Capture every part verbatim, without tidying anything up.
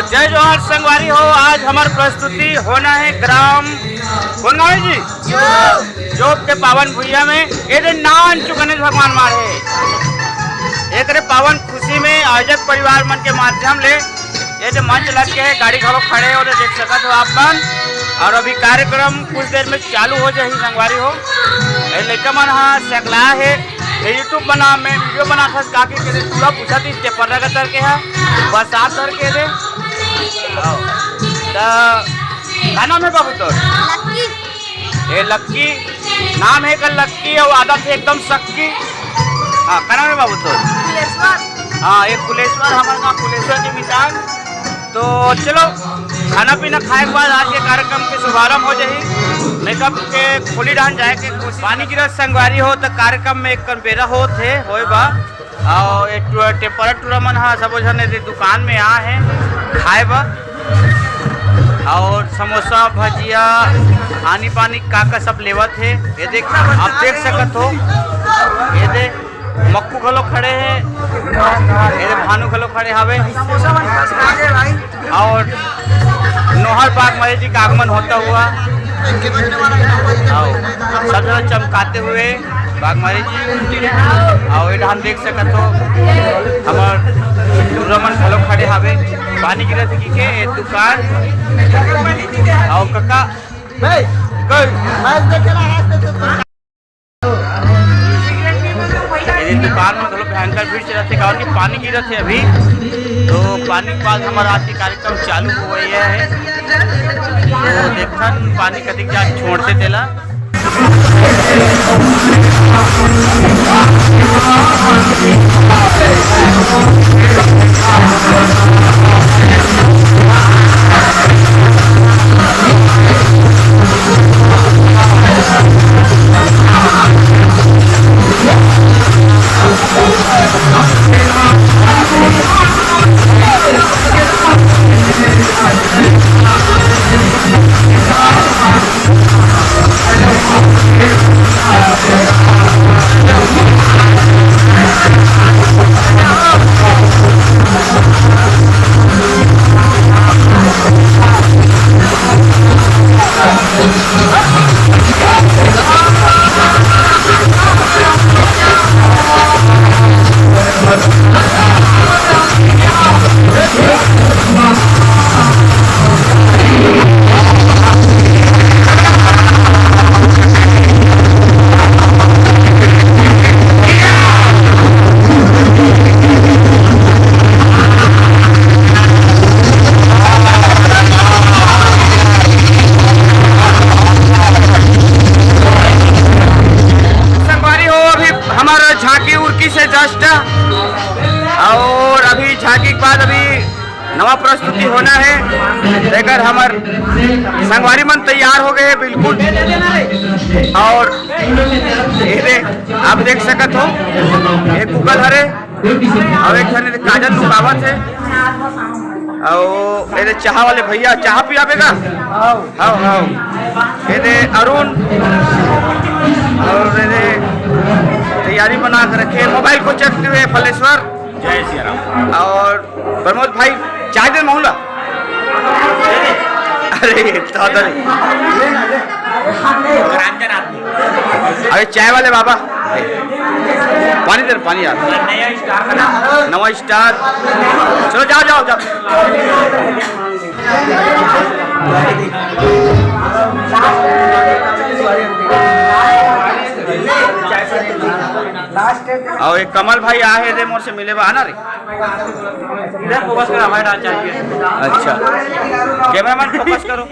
जय जोहार संगवारी हो, आज हमर प्रस्तुति होना है ग्राम कौन गाँव है जी? जोब के पावन भुइया में। ए दे नान चु गणेश भगवान मार है। एकरे पावन खुशी में आयोजक परिवार मन के माध्यम ले ये जो मंच लग के है, गाड़ी घलो खड़े हो, तो देख सकत हो आप मन। और अभी कार्यक्रम कुछ देर में चालू हो जाही संगवारी हो। ए लइका मन हा सकला है, ये YouTube बना, मैं वीडियो बना खस काके के दे, पूरा पूछा तीस टेपर लगा तर के है, बस आप तर के दे। तो का नाम है बाबू तोर? लक्की। ए लक्की, नाम है का लक्की और आदत है एकदम सक्की। हाँ, का नाम है बाबू तोर? कुलेश्वर। हाँ, ये कुलेश्वर, हमारे गाँव कुलेश्वर के मितान। तो चलो, खाना पीना खाए के बाद आज के कार्यक्रम के शुभारंभ हो जाही। मेकअप के खोली डान जाए के कोशिश। पानी गिरत संगवारी हो तो कार्यक्रम में एक कन बेरा होत है, होए बा। और ये टू-, टेपरा टूरा मन हा सबो झन एदे दुकान में आ है खाए बर। और समोसा, भजिया, आनी पानी का का सब लेवत है। ये देख, आप देख सकत हो, ये दे मक्कू घलो खड़े है, ये दे भानु घलो खड़े हवे। और नोहर बागमरी जी का आगमन होता हुआ, आओ, सब जगह चमकाते हुए बागमरी जी। आओ, ये हम देख सकत हो, हमर टूरा मन घलो खड़े हावे, पानी गिरत हे कि के, ये दुकान, आओ कका, गई। ये दुकान में घलो भयंकर भीड़ चलत हे, काबर कि पानी गिरत हे अभी। तो पानी के बाद हमर आज के कार्यक्रम चालू हो गई है। तो देखन पानी कतिक जा छोड़थे तेला। संगवारी हो, अभी हमारा झांकी उरकी से जस्ट, और अभी झांकी के बाद अभी नवा प्रस्तुति होना है। तेकर हमर संगवारी मन तैयार हो गए हैं बिल्कुल। और ये दे, आप देख सकत हो, एक गूगल हरे, और एक झन काजल लुकावत है, और ये दे चाह वाले भैया चाह पियाबे का। हाँ, हाँ। ये दे अरुण, और ये दे तैयारी बना के रखे, मोबाइल को चेक हुए फलेश्वर। जय सिया राम। और प्रमोद भाई, चाय दे महूला। अरे, दादा रे। ग्रामीण आदमी। अरे, चाय वाले बाबा, पानी दे, पानी यार। नया स्टार का नाम। नवा स्टार। चलो, जाओ, जाओ, जाओ। और एक कमल भाई आ है दे मोर से मिले बा, आना रे। इधर फोकस कर, हमारे डांस चाहिए। अच्छा, कैमरामैन फोकस करो।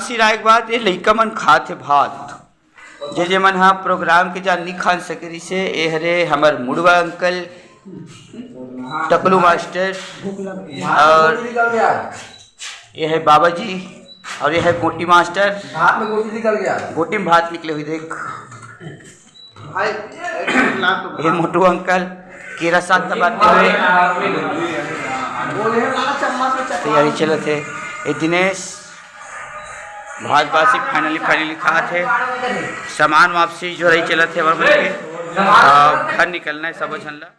सिराय के बाद ये लइका मन खात हे भात। जे जे मन हा प्रोग्राम के जान नी खान सके रिसे, ए हरे हमर मुड़वा अंकल, टकलू मास्टर, और ये है बाबा जी, और ये है गोटी मास्टर। भात में गोटी निकल गया। गोटी में भात निकले हुई देख। भाई, ये मोटू अंकल केरा साग दबाते हुए। तैयारी चलत हे। ये दिनेश भात बासी finally finally खात हे। सामान वापसी जो रही चलत हे हमर मन के। अब घर निकलना है सब झन ला।